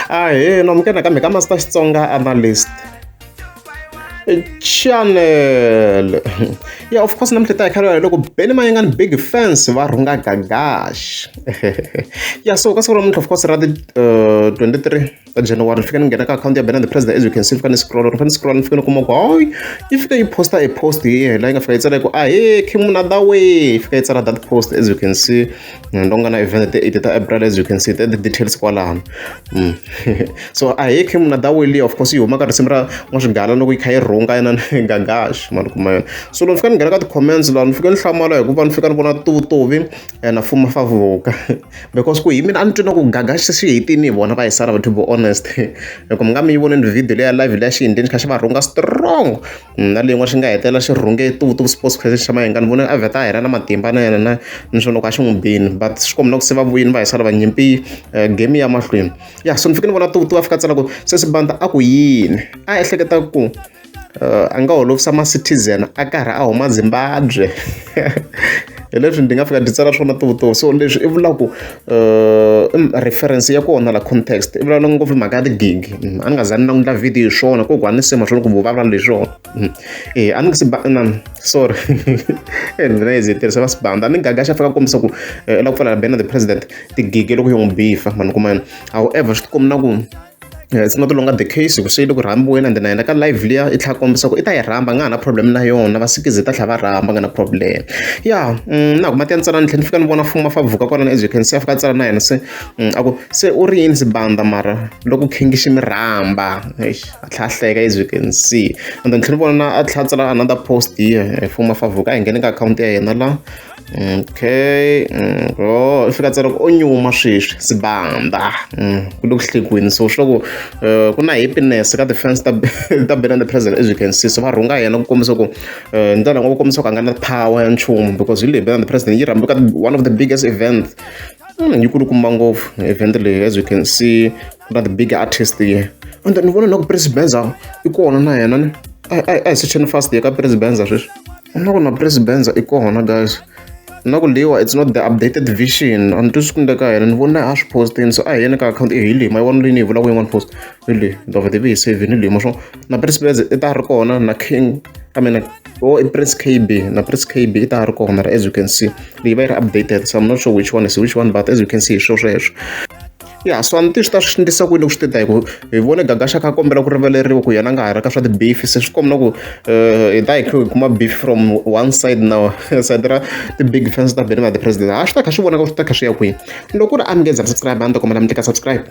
Ahee, namukela nakambe ka Master Xitsonga Analyst channel. Yeah, of course namuntlha ta hi kha loko Benny Mayengani big fans va rhunga Gagash. Yeah, so ka siku ra namuntlha, of course, ra ti 23 ta January, ni fika ni nghena ka akhawunti ya Benny the President. As you can see, fika ni scroll, ni fika ni scroll, ni fika ni kuma ku hayi, yi fika yi posta a post hi yena, yi nga fika yi tsala ku ahee King Munada we, yi fika yi tsala that post. As you can see, ndonga na event ti 8 ta April. As you can see, the details kwalano. So ahee King Munada we liya, of course, yi huma ka risimu ra N'wa-Swigala loko yi kha yi rhunga yena Gagash, mani kuma yona. So loko ni fika ni nghena ka ti-comments laha, ni fika ni hlamala hikuva ni fika ni vona Tuvutuvi na Fuma Favuka, because ku hi mina a ni twi na ku Gagash xi hetini hi vona va hisana. To be honest, loko mi nga mi yi voneni video leya live leya xi hindeni, xi kha xi va rhunga strong na leyin'wana xi nga hetelela xi rhunge Tuvutuvi sports question xa Mayengani. Ni vone a vheta a hela na matimba na yena na ni swona loko a xi n'wi bini, but swi komba na ku se va vuyini va hisana va nyimpi game ya mahlweni. Ya, so ni fike ni vona Tuvutuvi a fika a tsala ku sesi Banda a ku yini, a ehleketa ku a nga holovisa ma-citizen a karhi a huma Zimbabwe. Hi leswi ndzi nga fika ndzi tsala swona Tuvutuvi. So leswi i vula ku reference ya kona la context i vulavula ngopfu mhaka ya tigigi. A ni nga za ni languta video hi swona ko ku a ni sema swona ku va vulavula hi swona. E a ni nga si ba na, sorry, mina yi tirhisa va Sibanda, a ni Gagash a fika kombisa ku i lava ku pfalela Benny the President tigigi loko yo n'wi bifa, mani kuma yena. However, swi tikomba na ku it's not longer the case, ku se yi le ku rhambiweni, and na yena ka live liya i tlhela kombisa ku i ta yi rhamba, nga ha na problem na yona, vasikizi ta tlhela va rhamba, nga na problem. Ya, na ku mati ya ntsala ni tlhela ni fika ni vona Fuma Favuka kwalano. As you can see, a fika a tsala na yena se a ku se u ri yini Sibanda mara loko king xi mi rhamba, eish, a tlhela a hleka. As you can see, and then tlhela ni vona na a tlhela a tsala another post here Fuma Favuka. A hi ngheni ka akhawunti ya yena la. Okay, oh, i fika tsala ku o nyuma sweswi Sibanda, ku le ku hlekiweni. So swi ku ku na happiness ka ti-fans ta Benny the President. As you can see, so va rhunga yena ku kombisa ku ndlela ngo kombisa ku a nga na power ya nchumu, because hi leyi Benny the President yi rhambiwe ka one of the biggest event, yi kulukumba ngopfu event leyi. As you can see, ku na the big artist here, and then ni vona na ku Prince Benza i kona na yena. Ni a hi secheni fast hi ka Prince Benza sweswi, na ku na Prince Benza i kona. Guys, na ku leyiwa it's not the updated vision, a ni twisi ku ndleka yena. Ni vona a swi postini, so a hi yeni ka akhawunti hi leyi ma yi vona leyi ni yi vulaka yin'wana post hi leyi ndovhete vi hi save ni leyi ma swona na Prince Benza i ta ri kona na King, I mean, oh, i Prince KB, na Prince KB i ta ri kona. As you can see, leyi va yi ri updated, so I'm not sure which one is which one, but as you can see, hi swo sweswo. Ya, so a ni tivi swi ta swi endlisa ku yini loko swi tita hi ku hi vone Gagash a kha a kombela ku rivaleriwa ku yena a nga ha ri ka swa ti-beef. Se swi komba na ku hi ta hi kha hi kuma beef from one side now, side ra ti-big fans ta Benny the President. A swi ta kha swi vonaka swi ta kha swi ya kwihi. Loko ku ri a mi nge za subscribe, a ni ta kombela mi tlika subscribe.